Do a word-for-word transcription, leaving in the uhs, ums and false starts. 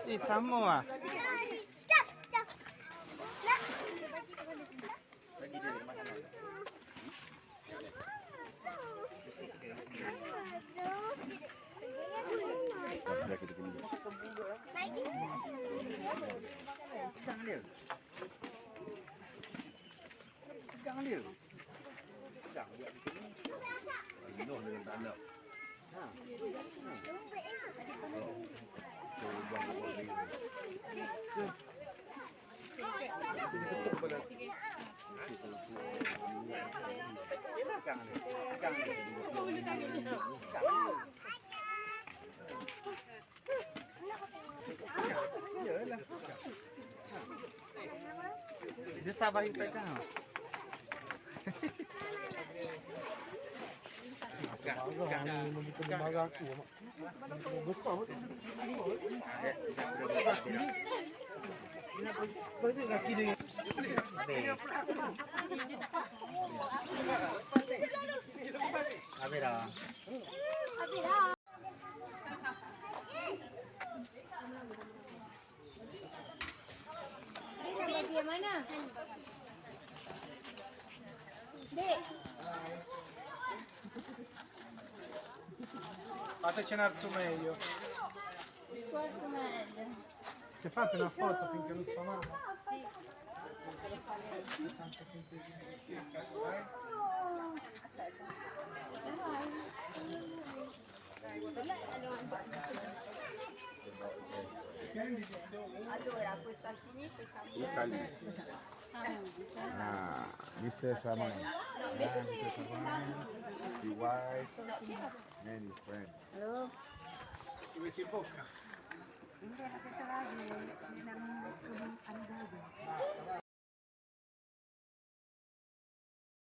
Ih, tamu ah. A ver. A ver, a ver. Fateci un azzumejo. Che fate una foto finché non sta male? Allora, questa a sinistra è Samuele. Italy. Ah, mister Samuele. Ah, mister Samuele. His wife and his friend. Hello.